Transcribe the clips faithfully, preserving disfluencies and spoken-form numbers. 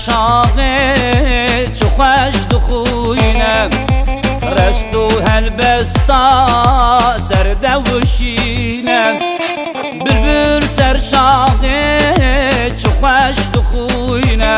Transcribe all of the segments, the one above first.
Şaxê çi xweş dixwîne, rest û helbesta ser de wişîne. Bilbil ser şaxê çi xweş dixwîne,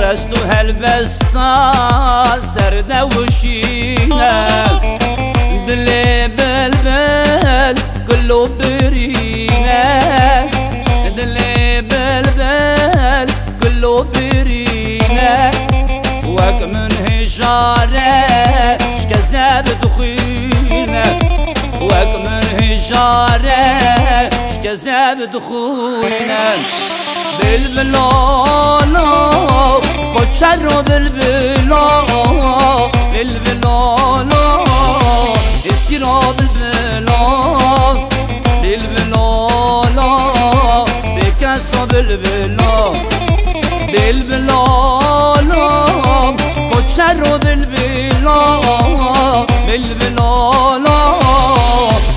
rest û helbesta ser de wişîne. Dilê bilbil kilo birîne, dilê bilbil kilo birîne. Wek min hêjare ji kezeb dixwîne, wek min hêjare ji kezeb dixwîne. Bilbilo lo, koçero bilbilo, bilbilo lo, esiro bilbilo, bilbilo lo, bêkeso bilbilo, bilbilo lo, koçero bilbilo, bilbilo lo,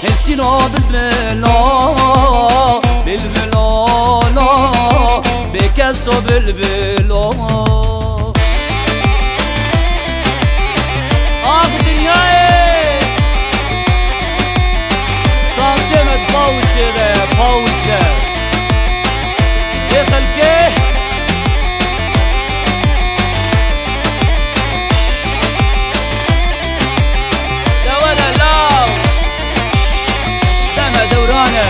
esiro bilbilo, bilbilo lo, bêkeso bilbilo. Ax dinyayê! Şansê me di pawçê de ye, pawçe. Ê xelkê! De were law! Deme dewran e.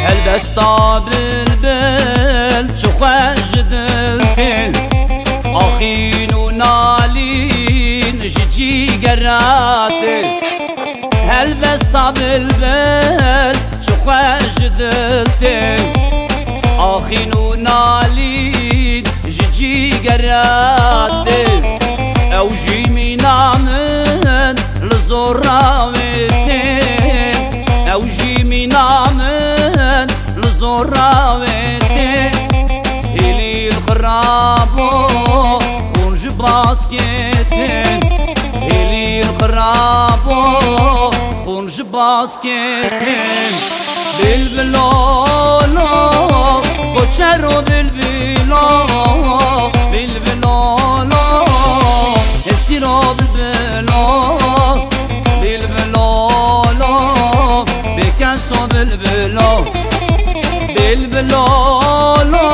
Helbesta bilbil çi xweş ji dil tê, axîn û nalîn ji cîgera tê. Helbesta bilbil çi xweş ji dil tê, axîn û nalîn ji cîgera tê. Ew jî mîna min li zora wê tê, ew jî mîna min li zora wê tê. Hêlîn xirabo xûn ji baskê tê, hêlîn xirabo xûn ji baskê tê. Bilbilo lo, koçero bilbilo, bilbilo lo, esiro bilbilo, bilbilo lo, bêkeso bilbilo, bilbilo lo,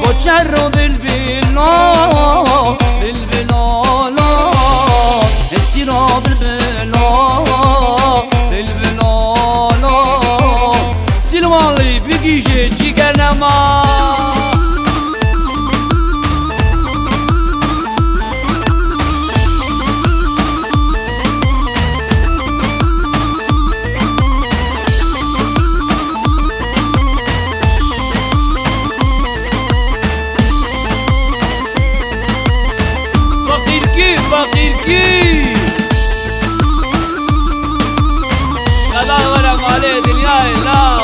koçero bilbilo, bilbilo lo, esiro bilbilo, bilbilo lo. Silvanlî bigihîje cîgernema. Feqîrkî, feqîrkî. Qedar were malê dinyayê law.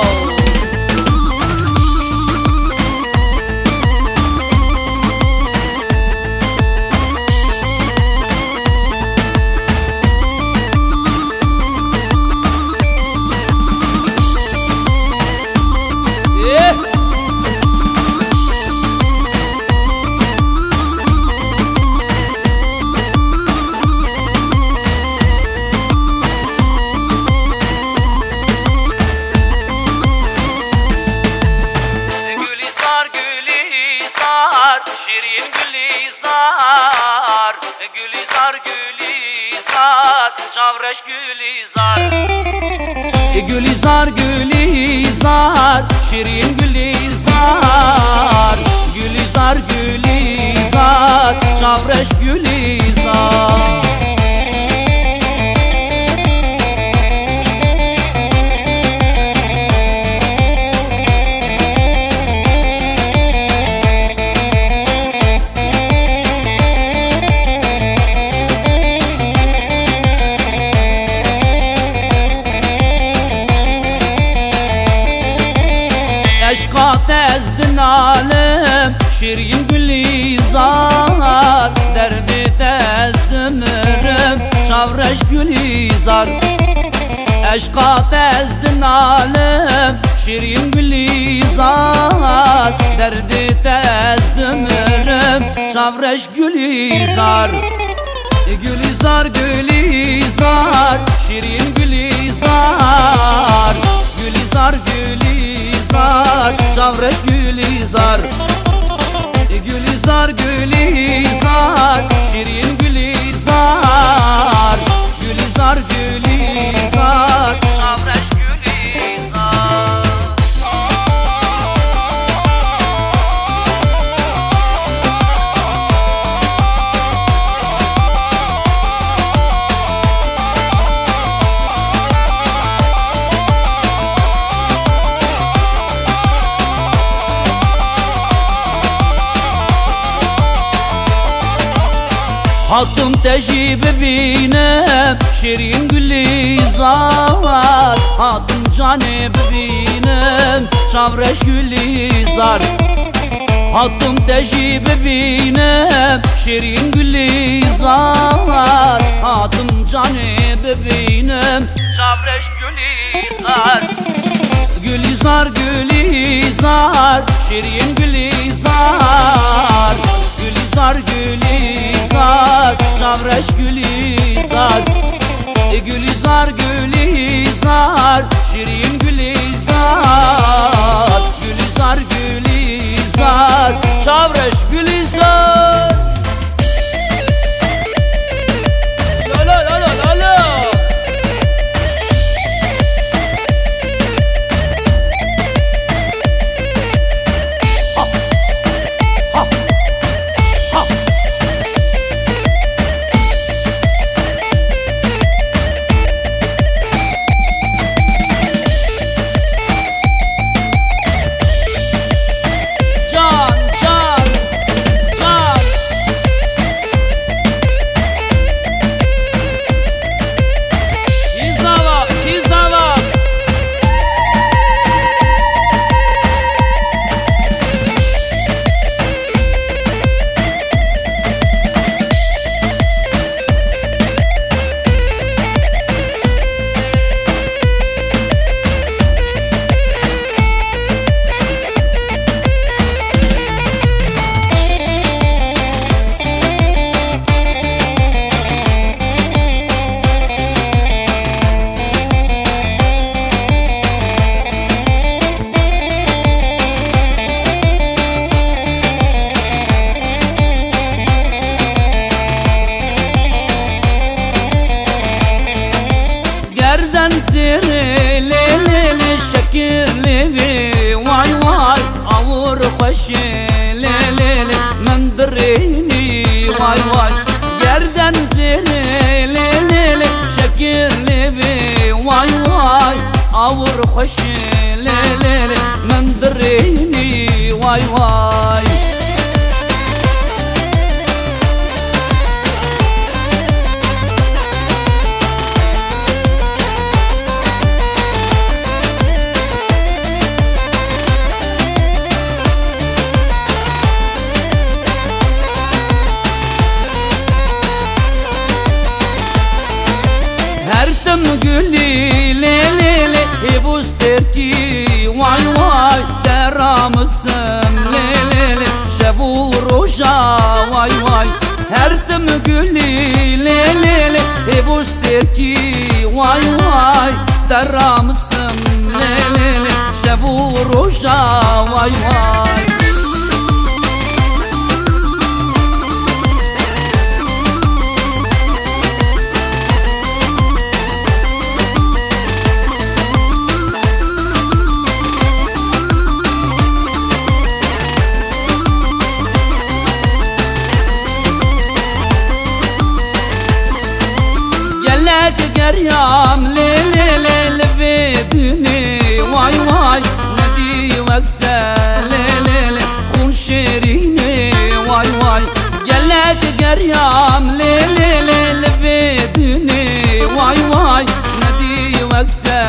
Eh! Gülizar, Gülizar, şirin Gülizar. Gülizar, Gülizar, çavreş Gülizar. Gülizar, Gülizar, şirin Gülizar. Gülizar, Gülizar, çavreş Gülizar. Eşqa te ez dinalim, şirîn Gulîzar, derdê te ez dimirim, Çavreş Gülîzar, eşqa te ez dinalim, şirîn Gülîzar, derdê te ez dimirim. Çavreş Gülîzar, Gülîzar, Gülîzar, şirîn Gülîzar, Gülîzar, Gülîzar, Çavreş Gülîzar. Gülîzar, Gülîzar, şirîn Gülîzar. Gülîzar, Gülîzar, Çavreş Gülîzar. Hatim te jî bibînim, şirîn Gülîzar. Hatim canê bibînim, çavreş Gülîzar. Hatim te jî bibînim, şirîn Gülîzar. Hatim canê bibînim, çavreş Gülîzar. Gülîzar, Gülîzar, şirîn Gülîzar. Gülîzar, Gülîzar, çavreş Gülîzar. E, Gülîzar, Gülîzar, şirîn Gülîzar. Gülîzar, Gülîzar, çavreş Gülîzar. La la la la la la. Ha. Ha. Ha. Can, can, can. Kîzava, kîzava. Gerden zêrê lê lê lê, şekir lê vê way way, awir xweşê lê lê lê, min dirênî way way. Gerden zêrê lê lê lê, şekir lê vê way way, awir xweşê lê lê lê, min dirênî way way. Her tim gulî lê lê lê, hêvû stêrkî way way, te ramisim lê lê lê, şev û roja way way. Her tim gulî lê lê lê, hêvû stêrkî way way, te ramisim lê lê lê, şev û roja way way. Gelek geriyam lê lê lê, li vê dinê way way, nedî wek te lê lê lê, xûn şêrînê way way. Gelek geriyam lê lê lê, li vê dinê way way, nedî wek te